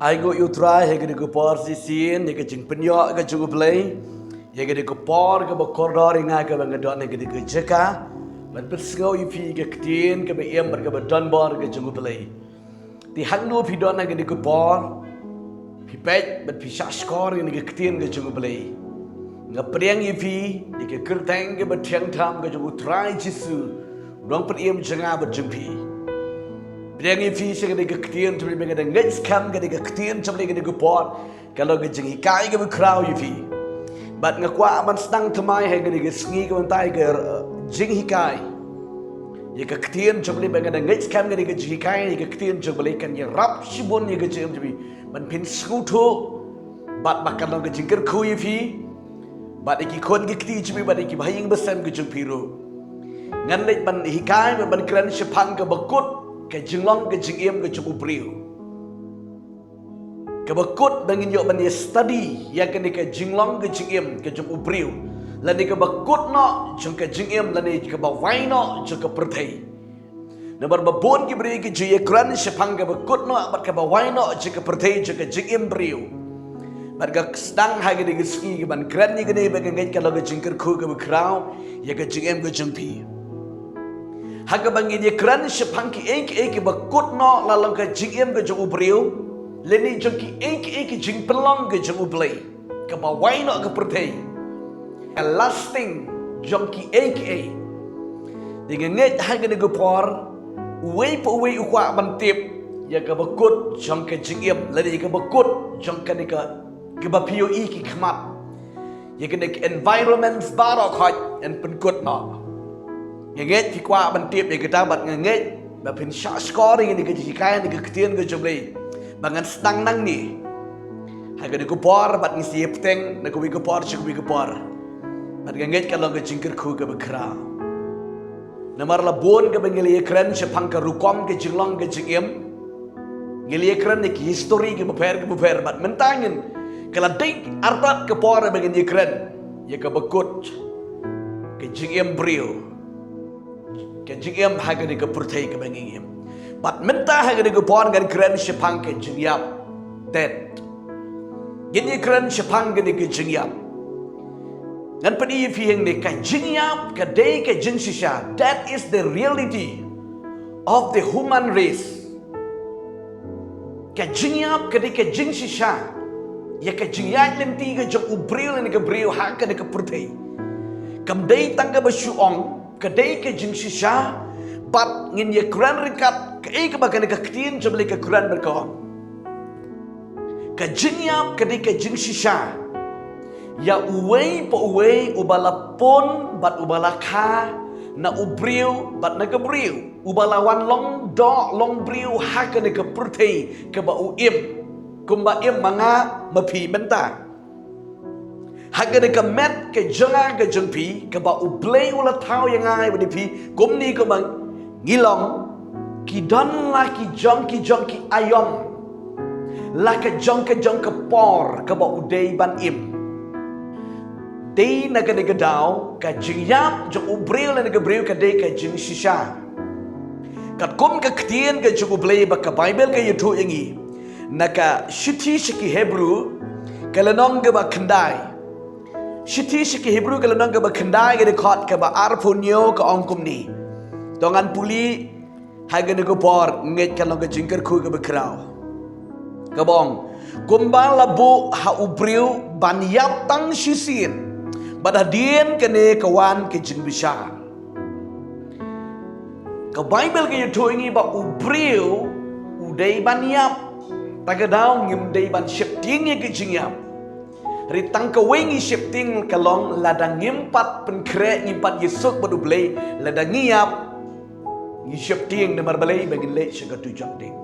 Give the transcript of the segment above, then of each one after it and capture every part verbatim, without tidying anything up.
Ai nguh ïa u Trai ha kane ka por shisien, ïa ka jingpynïoh ka jong u Blei, ïa kane ka por kaba kordor ïa nga kaba nga don ha kane ka jaka ban pynsngew ïa phi ïa ka ktien kaba im bad kaba donbor ka jong u Blei. Te hangno phi don ha kane ka por, phi peit bad phi shahshkor ïa kane ka ktien ka jong u Blei, nga pdiang ïa phi ïa ka kyrteng kaba thiang tam ka jong u Trai Jisu, u nongpynim jong nga bad jong phi. Pdiang ïa phi sha kane ka ktien, to ba nga da ngeit skhem kane ka ktien, to ba kane ka por ka long ka jinghikai kaba khraw ïa phi. Bad nga kwah ban sdang thymmai ha kane ka sngi ka ban tai ka, uh, jinghikai ïa ka ktien jong u Blei, ba nga da ngeit skhem kane ka jinghikai ïa ka ktien jong u Blei kan ïarap shibun ïa ka jingim jong phi, ban phin sngewthuh bad ba kan long ka jingkyrkhu ïa phi bad ïa ki khun ki kti jong phi bad ïa ki bahaïing bahasem ka jong phi ruh. Ngan leit ban hikai bad ban kren shaphang kaba kut ka jinglong ka jingim ka jong u briew. Kaba kut ba ngin ïoh ban ïa study ïa kane ka jinglong ka jingim ka jong u briew, lane kaba kut noh jong ka jingim lane kaba wai noh jong ka pyrthei. Namar ba bun ki briew ki ju ïakren shaphang kaba kut noh bad kaba wai noh jong ka pyrthei, jong ka jingim briew. Bad nga sdang ha kane ka sngi ban kren ïa kane bad nga ngeit ka long ka jingkyrkhu kaba khraw ïa ka jingim ka jong phi. Ha kaba ngin ïakren shaphang kiei kiei kiba kut noh la long ka jingim ka jong u briew, lane jong kiei kiei ki jingpynlong ka jong u Blei, kaba wai noh ka pyrthei, ka lasting jong kiei kiei. Te nga ngeit ha kane ka por uwei pa uwei u kwah ban tip ïa kaba kut jong ka jingim lane ïa kaba kut jong kane ka, kaba phi ïohi ki khmat, ïa kane ka environment baroh khoit yn pynkut noh. Nga ngeit phi kwah ban tip ïa kata bad nga ngeit ba phin shahshkor ïa kane ka jinghikai, ïa kane ka ktien ka jong u Blei ba ngan sdang nangne ha kane ka por bad ngin sa ïa bteng na kawei ka por sha kawei ka por. Bad nga ngeit ka long ka jingkyrkhu kaba khraw. Namar la bun kaba ngi la ïakren shaphang ka rukom ka jinglong ka jingim, ngi la ïakren ïa ki history kiba pher kiba pher, bad mynta ngin, ka la dei artat ka por ba ngin ïakren ïa kaba kut ka jingim briew, ka jingim ha kane ka pyrthei kaba ngi im. Bad mynta ha kane ka por ngan kren shaphang ka jingïap, death. Ngin ïakren shaphang kane ka jingïap. Ngan pyni ïa phi hangne, ka jingïap ka dei ka jingshisha. That is the reality of the human race. Ka jingïap ka dei ka jingshisha ïa ka jingïaid lynti ka jong u briew lane ka briew ha kane ka pyrthei. Kam dei tang kaba shu ong, ka dei ka jingshisha, bad ngin ïakren ryngkat kaei kaba kane ka ktien jong u Blei ka kren bad ka ong. Ka jingïap ka dei ka jingshisha ïa uwei pa uwei uba la pun bad uba la kha na u briew bad na ka briew, uba la wan long doh long briew ha kane ka pyrthei kaba u im, kumba im ma nga ma phi mynta. Ha kane ka met ka jong nga ka jong phi, kaba u Blei u la thaw ïa nga ïa phi, kumne kumba ngi long, ki don la ki jong ki jong ki aïom, la ka jong ka jong ka por kaba u dei ban im. Dei na kane ka daw ka jingïap jong u briew lane ka briew ka dei ka jingshisha. Katkum ka ktien ka jong u Blei ba ka Baibl ka ïathuh ïa ngi, na ka shithi sha ki Hebru ka lynnong kaba khyndai. Shithi sha ki Hebru ka lynnong kaba khyndai ka dkhot kaba arphew hynñiew ka ong kumne. To ngan pule ha kane ka por, ngeit ka long ka jingkyrkhu kaba khraw. Kaba ong, kumba la buh ha u briew ban ïap tang shisien, bad hadien kane ka wan ka jingbishar. Ka Baibl ka ïathuh ïa ngi ba u briew u dei ban ïap. Ta ka daw ngim dei ban sheptieng ïa ka jingïap. Hynrei tang kawei ngi sheptieng ka long lada ngim pat pynkhreh, ngim pat ïasuk bad u Blei, lada ngi ïap, ngi sheptieng namar balei? Ba ngin leit sha ka dujok ding.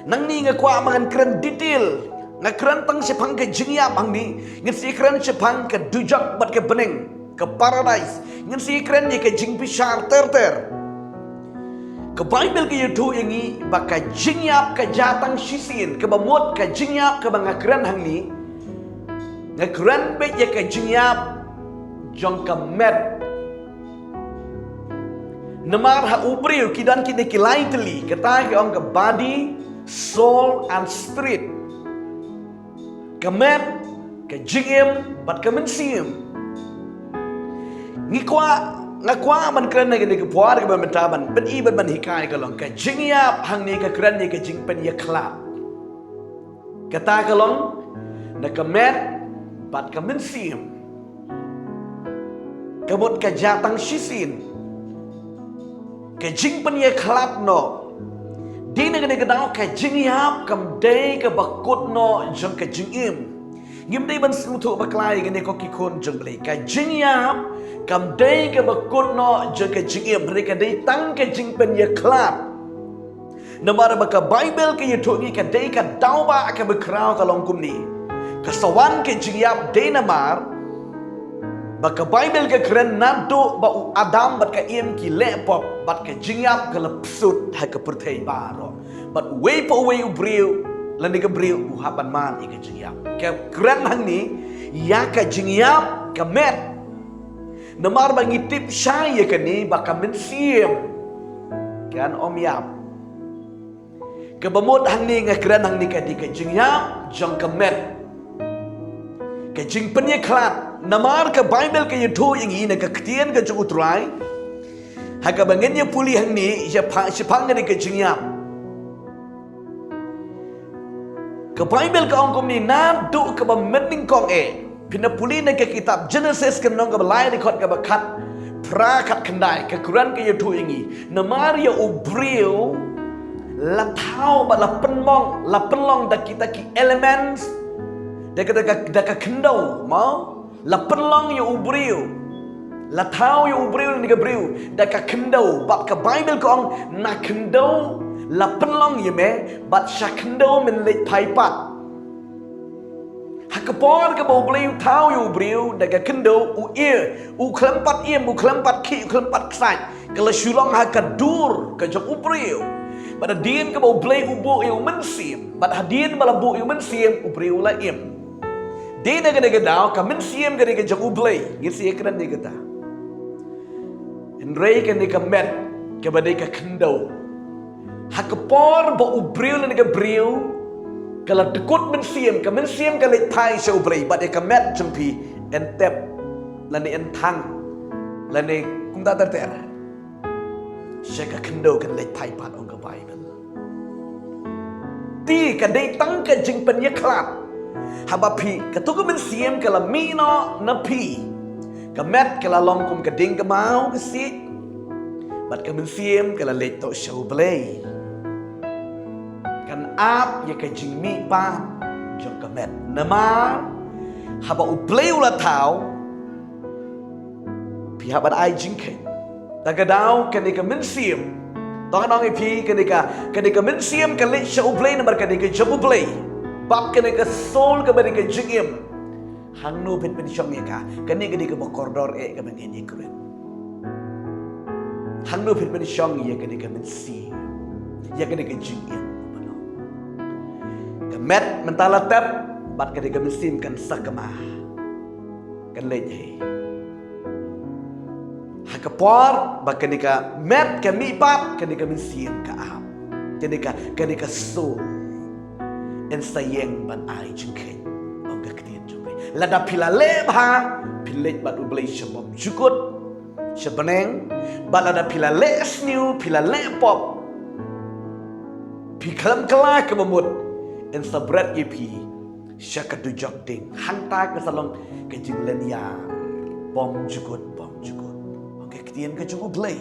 Nangne nga kwah ba ngan kren detail. Nga kren tang shaphang ka jingïap hangne, ngin sa ïakren shaphang ka dujok bad ka bneng, ka paradise. Ngin sa ïakren ïa ka jingbishar ter ter. Ka Baibl ka ïathuh ïa ngi ba ka jingïap ka jia tang shisien, kaba mut ka jingïap kaba nga kren hangne, nga kren beit ïa ka jingïap jong ka met. Namar ha u briew ki don kine ki lai tylli, kata ki ong ka body, Soul and spirit. Ka met, ka jingim, bad ka mynsiem. Ngi kwah, nga kwah ban kren ha kane ka por kaba mynta ban pyni bad ban hikai ka long ka jingïap hangne ka kren ïa ka jingpynïakhlad. Kata ka long na ka met bad ka mynsiem. Ka mut ka jia tang shisien. Ka jingpynïakhlad noh. Dei na kane ka daw ka jingïap kam dei kaba kut noh jong ka jingim. Ngim dei ban sngewthuh bakla ïa kane ko ki khun jong U Blei. Ka jingïap kam dei kaba kut noh jong ka jingim. Hynrei ka dei tang ka jingpynïakhlad. Namar ba ka Baibl ka ïathuh ngi ka dei ka daw ba kaba khraw ka long kumne. Ka sa wan ka jingïap dei namar ba ka Baibl ka kren naduh ba u Adam bad ka Im ki leh pop bad ka jingïap ka la psut ha ka pyrthei baroh. Bad uwei pa uwei u briew lane ka briew u hap ban man ïa ka jingïap. Ka kren hangne ïa ka jingïap ka met. Namar ba ngi tip shai ïa kane ba ka mynsiem kan ym ïap. Kaba mut hangne nga kren hangne ka dei ka jingïap jong ka met. Ka jingpynïakhlad namar ka Baibl ka ïathuh ïa ngi na ka ktien ka jong U Trai. Ha kaba ngin ïa pule hangne ïa pha, shaphang kane ka jingïap. Ka Baibl ka ong kumne naduh kaba mynnyngkong eh. Phin da pule na ka kitab Genesis ka lynnong kaba lai dkhot kaba khat phra khat khyndai ka kren ka ïathuh ïa ngi. Namar ïa u briew la thaw bad la pynmong, la pynlong da kita ki elements. Da ka, da ka, da ka khyndew, mo? La pynlong ïa u briew. La thaw ïa u briew lane ka briew da ka khyndew. Bad ka Baibl ka ong na khyndew la pynlong ïa me, bad sha khyndew men leit phai pat. Ha ka por kaba U Blei u thaw ïa u briew da ka khyndew u ïa, u khlem pat im, u khlem pat khih, u khlem pat kshaid. Ka la shu long ha ka dur ka jong u briew. Bad hadien kaba U Blei u buh ïa u mynsiem. Bad hadien ba la buh ïa u mynsiem u briew la im. Dei na kane ka daw ka mynsiem ka dei ka jong U Blei. Ngin sa ïakren ïa kata. Hynrei kane ka met kaba dei ka khyndew. Ha ka por ba u briew lane ka briew ka la dkut mynsiem, ka mynsiem ka leit phai sha U Blei bad ïa ka met jong phi yn tep lane yn thang lane kumta ter ter. Sha ka khyndew kan leit phai pat ong ka Baibl. Te ka dei tang ka jingpynïakhlad. Haba phi, kato ka mynsiem ka la mih noh na phi. Ka met ka la long kum ka dieng kamaw ka siej. Bad ka mynsiem ka la leit to sha U Blei. Kan ap ïa ka jingmihpat jong ka met. Namar haba U Blei u la thaw, phi hap ban ai jingkheiñ. Ta ka daw kane ka mynsiem. To ngan ong ïa phi kane ka, kane ka mynsiem ka leit sha U Blei namar kane ka jong U Blei. Bad kane ka soul kaba dei ka jingim. Hangno phin pynshong ïa ka, kane ka dei kaba kordor eh kaba ngin ïakren. Hangno phin pynshong ïa kane ka mynsiem. Ïa kane ka jingim. Ka met mynta la tep, bad kane ka mynsiem kan sakma. Kan leit hi. Ha ka por ba kane ka met ka mihpat, kane ka mynsiem ka ap. Kane ka, kane ka soul yn sa ïeng ban ai jingkheiñ. Ong ka ktien jong U Blei. Lada phi la leh bha, phi leit bad U Blei sha bymjukut, sha bneng, bad lada phi la leh sniew, phi la leh pop, phi khlem kylla kaba mut, yn sa bret ïa phi sha ka dujok ding. Hangta ka sa long ka jinglynñiar bymjukut, bymjukut. Ong ka ktien ka jong U Blei.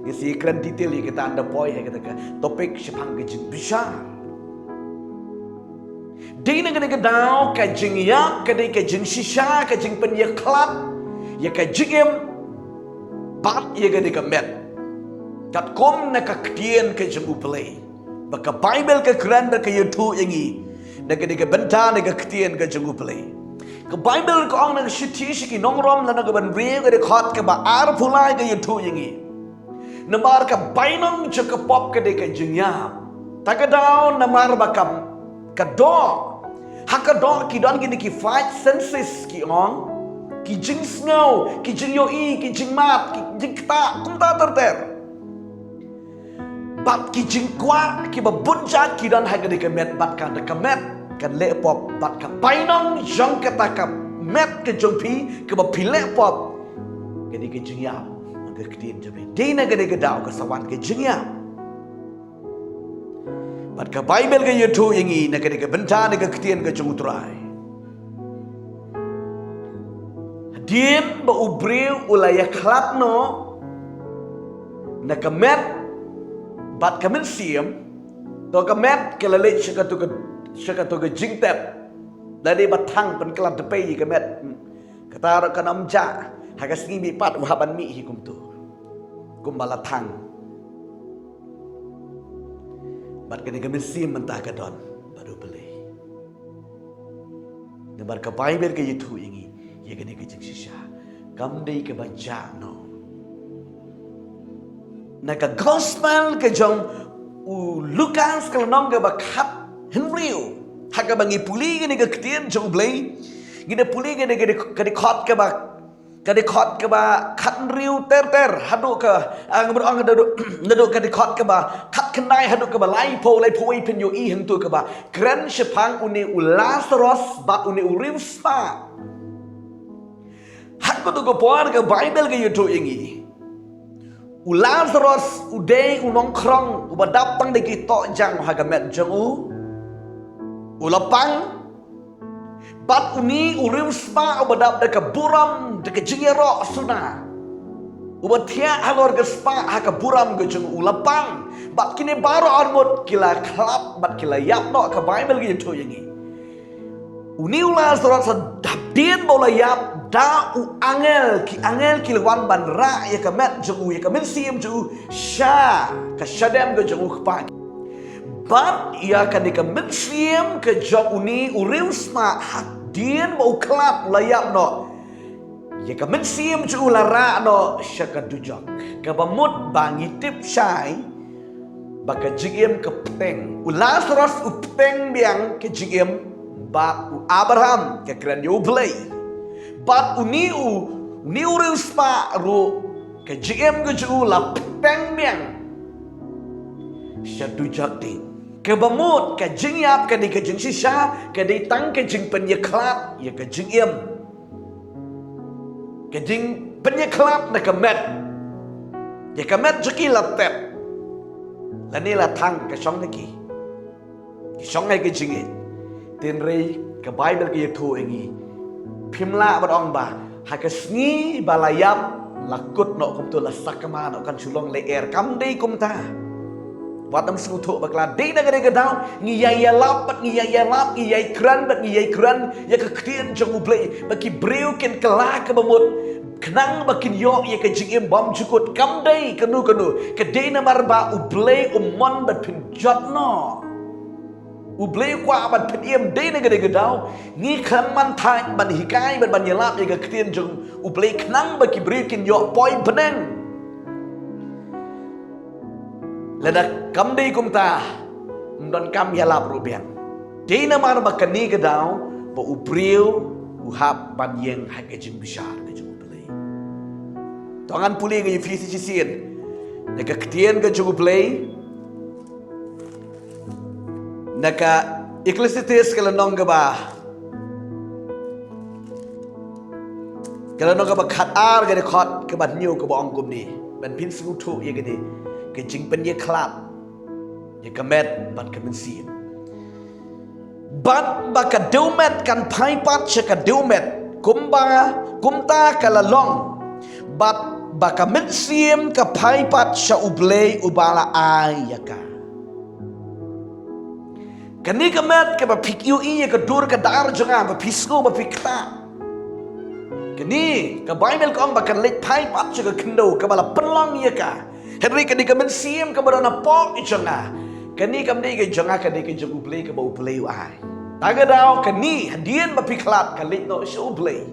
Ngi sa ïakren detail ïa kata ynda poi ha kata ka topic shaphang ka jingbishar. Dei na kane ka daw ka jingïap ka dei ka jingshisha, ka jingpynïakhlad ïa ka jingim bad ïa kane ka met. Katkum na ka ktien ka jong U Blei. Ba ka Baibl ka kren bad ka ïathuh ïa ngi. Na kane ka bynta na ka ktien ka jong U Blei. Ka Baibl ka ong na ka shithi sha ki nong Rom lynnong kaba hynriew ka dkhot kaba arphew lai ka ïathuh ïa ngi. Namar ka bainong jong ka pop ka dei ka jingïap. Ta ka daw namar ba ka, ka doh. Ha ka doh ki don kine ki five senses ki ong. Ki jingsngew, ki jingïohi, ki jingmad, ki jingktah, kumta ter ter. Bad ki jingkwah kiba bun jait ki don ha kane ka met, bad ka da ka met kan leh pop, bad ka bainong jong kata ka met ka jong phi kaba phi leh pop, kane ka jingïap, ka ktien jong phi. Dei na kane ka daw ka sa wan ka jingïap. Bad ka Baibl ka ïathuh ïa ngi na kane ka bynta na ka ktien ka jong U Trai. Hadien ba u briew u la ïakhlad noh na ka met bad ka mynsiem, to ka met ka la leit sha kato ka, sha kato ka jingtep. Lane ba thang pynkylla da pei ïa ka met. Kata ruh kan ym jah ha ka sngi mihpat u hap ban mih hi kumto. Kumba la thang. Bad kane ka mynsiem mynta ka don bad U Blei. Namar ka Baibl ka ïathuh ïa ngi ïa kane ka jingshisha. Kam dei kaba jah noh. Na ka gospel ka jong u Lukas ka lynnong kaba khathynriew, ha kaba ngi pule kane ka ktien jong U Blei, ngi da pule kane ka dkhot kaba ka dkhot kaba khathynriew ter ter haduh ka, ah, nga bad ong haduh, haduh ka dkhot kaba khatkhyndai haduh kaba laiphew, laiphew wei. Phin ïohi hangto kaba kren shaphang une u Lasaros bad une u riewspah. Ha kato ka por ka Baibl ka ïathuh ïa ngi, u Lasaros u dei u nongkhrong uba dap tang da ki tohjang ha ka met jong u. U la pang. Bad une u riewspah uba dap da ka burom, da ka jingïaroh suna, uba thiah halor ka spah ha ka burom ka jong u, la pang. Bad kine baroh arngut ki la khlad bad ki la ïap noh, ka Baibl ka ïathuh ïa ngi. Une u Lasaros hadien ba u la ïap, da u angel, ki angel ki la wan ban rah ïa ka met jong u, ïa ka mynsiem jong u sha ka shadem ka jong u kpa. Bad ïa kane ka mynsiem ka jong une u riewspah, hadien ba u khlad, u la ïap noh, ïa ka mynsiem jong u la rah noh sha ka dujok. Kaba mut ba ngi tip shai ba ka jingim ka bteng. U Lasaros u bteng biang ka jingim bad u Abraham, ka kren ïa U Blei. Bad une u, une u riewspah ruh ka jingim ka jong u la bteng biang sha dujok ding. Kaba mut ka jingïap ka dei ka jingshisha, ka dei tang ka jingpynïakhlad ïa ka jingim. Ka jingpynïakhlad na ka met. Ïa ka met jong ki la tep, lane la thang, ka shong na ki, ki shong ha ka jingïeit. Hynrei ka Baibl ka ïathuh ïa ngi, phim lah ban ong ba ha ka sngi ba la ïap la kut noh kumto, la sakma noh, kan shu long lyer. Kam dei kumta. Wat nym sngewthuh bakla. Dei na kane ka daw ngi ïai ïalap bad ngi ïai ïalap, ngi ïai kren bad ngi ïai kren ïa ka ktien jong U Blei, ba ki briew kin kylla kaba mut khnang ba kin ïoh ïa ka jingim bymjukut. Kam dei kano kano. Ka dei namar ba U Blei um mon ban pynjot noh. U Blei u kwah ban pynim. Dei na kane ka daw ngi khlem man thait ban hikai bad ban ïalap ïa ka ktien jong U Blei khnang ba ki briew kin ïoh poi bneng. Lada kam dei kumta, ym donkam ïalap ruh biang. Dei namar ba kane ka daw ba u briew u hap ban ïeng ha ka jingbishar ka jong U Blei. To ngan pule ka Ephesi shisien na ka ktien ka jong U Blei. Na ka Ecclesiastes ka lynnong kaba, ka lynnong kaba khatar, ka dkhot kaba hynñiew, kaba ong kumne, ban phin sngewthuh ïa kane ka jingpynïakhlad ïa ka met bad ka mynsiem. Bad ba ka dewmet kan phai pat sha ka dewmet, kumba, kumta ka la long. Bad ba ka mynsiem ka phai pat sha U Blei uba la ai ïa ka. Kane ka met kaba phi ïohi ïa ka dur ka dar jong nga, ba phi sngew ba phi ktah. Kane ka Baibl ka ong ba kan leit phai pat sha ka khyndew kaba la pynlong ïa ka. Hynrei kane ka mynsiem kaba don hapoh jong nga, kane kam dei ka jong nga, ka dei ka jong U Blei, kaba U Blei u ai. Ta ka daw kane, hadien ba phi khlad, ka leit noh sha U Blei.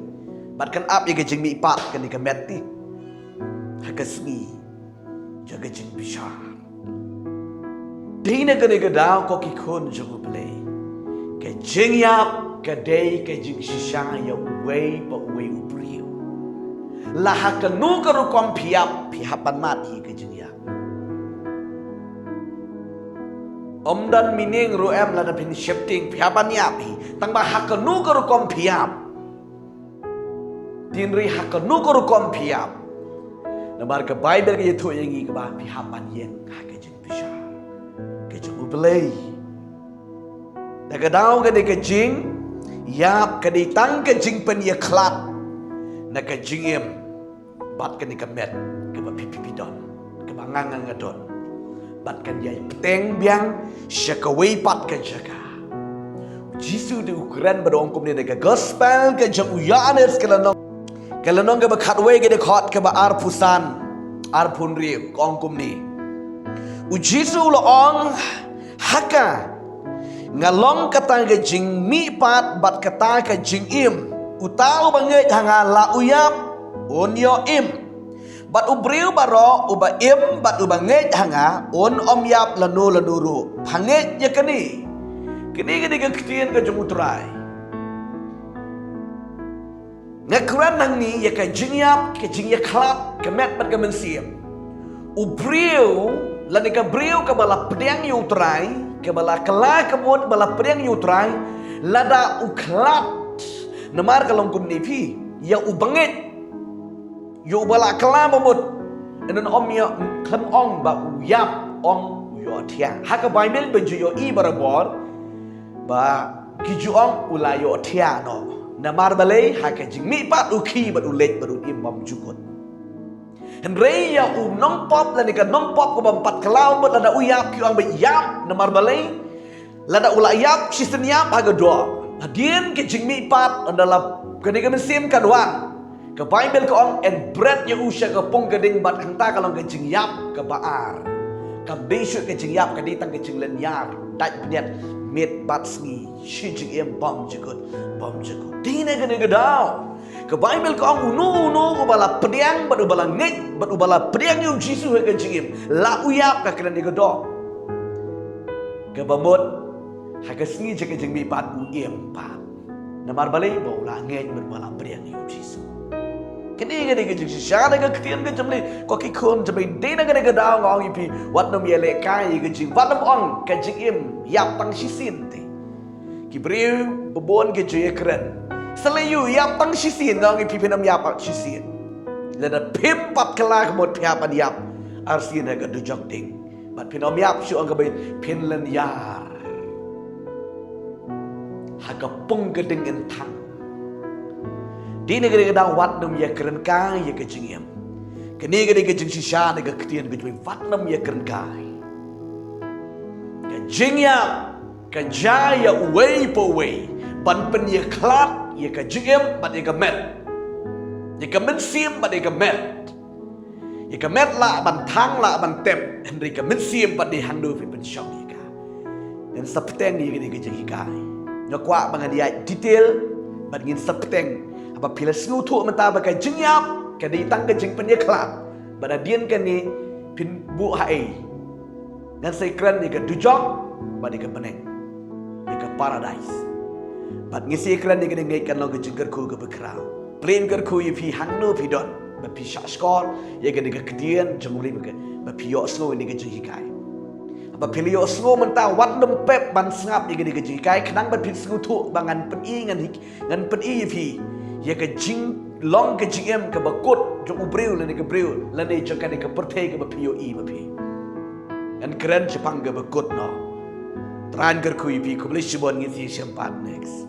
Bad kan ap ïa ka jingmihpat kane ka met, ha ka sngi jong ka jingbishar. Dei na kane ka daw, ko ki khun jong U Blei, ka jingïap ka dei ka jingshisha ïa uwei pa uwei u briew. La ha kano ka rukom phi ïap, phi hap ban mad ïa ka jingïap. Ym don meaning ruh em lada phin sheptieng phi hap ban ïap hi. Tang ba ha kano ka rukom phi ïap. Tynrai ha kano ka rukom phi ïap. Namar ka Baibl ka ïathuh ïa ngi kaba phi hap ban ïeng ha ka jingbishar ka jong U Blei. Da ka daw kane ka jingïap ka dei tang ka jingpynïakhlad na ka jingim bad kane ka met kaba phi phi phi don, kaba nga nga nga don. Bad kan ïai bteng biang sha kawei pat ka jaka. U Jisu te u kren bad u ong kumne na ka gospel ka jong u Ïoannis ka lynnong, ka lynnong kaba khatwei ka dkhot kaba arphew san, arphew hynriew, ka ong kumne. U Jisu u la ong ha ka, nga long kata ka jingmihpat bad kata ka jingim. Uta uba ngeit ha nga la u ïap un ïoh im. Bad u briew baroh uba im bad uba ngeit ha nga un ym ïap lano lano ruh. Pha ngeit ïa kane? Kane ka dei ka ktien ka jong U Trai. Nga kren nangne ïa ka jingïap, ka jingïakhlad, ka met bad ka mynsiem. U briew, lane ka briew kaba la pdiang ïa U Trai, kaba la kylla ka mut ba la pdiang ïa U Trai, lada u khlad. Namar ka long kumne phi, ïa uba ngeit, ïa uba la kylla ba mut. Ynda ym ïa khlem ong ba u ïap, ong u ïohthiah. Ha ka Baibl ba ju ïohi barabor ba ki ju ong u la ïohthiah noh. Namar balei? Ha ka jingmihpat u khie bad u leit bad u im bymjukut. Hynrei ïa u nongpop lane ka nongpop kaba ym pat kylla ba mut lada u ïap ki ong ba ïap. Namar balei? Lada u la ïap shisien ïap ha ka doh. Hadien ka jingmihpat ynda la kane ka mynsiem kan wan. Ka Baibl ka ong yn bret ïa u sha ka pung ka ding bad hangta ka long ka jingïap kaba ar. Kam dei shuh ka jingïap, ka dei tang ka jinglynñiar, dait bniat miet bad sngi, shi jingim bymjukut, bymjukut. Dei na kane ka daw ka Baibl ka ong uno uno uba la pdiang bad uba la ngeit bad uba la pdiang ïa u Jisu ha ka jingim, la u ïap, ka kren ïa ka doh. Kaba mut ha ka sngi jong ka jingmihpat u im pat. Namar balei? Ba u la ngeit bad ba la pdiang ïa u Jisu. Kane ka dei ka jingshisha na ka ktien ka jong U Blei. Ko ki khun jong U Blei, dei na kane ka daw nga ong ïa phi, wat nym ïalehkai ïa ka jing, wat nym ong ka jingim ïap tang shisien te. Ki briew ba bun ki ju ïakren, sa lei ïoh ïap tang shisien, nga ong ïa phi, phin ym ïap shisien. Lada phim pat kylla ka mut phi hap ban ïap arsien ha ka dujok ding. Bad phin ym ïap shuh, ong ka Baibl, phin lynñiar ha ka pung ka ding yn thang. Dei na kane ka daw wat nym ïakren kai ïa ka jingim. Kane ka dei ka jingshisha na ka ktien ka jong U Blei, wat nym ïakren kai. Ka jingïap ka jia ïa uwei pa uwei ban pynïakhlad ïa ka jingim bad ïa ka met, ïa ka mynsiem bad ïa ka met. Ïa ka met lah ban thang, lah ban tep, hynrei ka mynsiem pat dei hangno phi pynshong ïa ka. Ngan sa bteng ïa kane ka jinghikai. Nga kwah ba ngan ïaid detail bad ngin sa bteng. Haba phi la sngewthuh mynta ba ka jingïap ka dei tang ka jingpynïakhlad, bad hadien kane phin buh haei? Ngan sa ïakren ïa ka dujok bad ïa ka bneng, ïa ka paradise. Bad ngin sa ïakren ïa kane, ngeit kan long ka jingkyrkhu kaba khraw. Plie kyrkhu ïa phi hangno phi don, ba phi shah shkor ïa kane ka ktien jong U Blei, ba phi ïohsngew ïa kane ka jinghikai. Haba phi la ïohsngew mynta, wat nym pep ban sngap ïa kane ka jinghikai, khnang ba phin sngewthuh ba ngan pyni, ngan hik ngan pyni ïa phi ïa ka jinglong ka jingim kaba kut jong u briew lane ka briew lane jong kane ka pyrthei kaba phi ïohi ma phi. Ngan kren shaphang kaba kut noh. Trai un kyrkhu ïa phi. Khublei shibun, ngin sa ïashem pat next.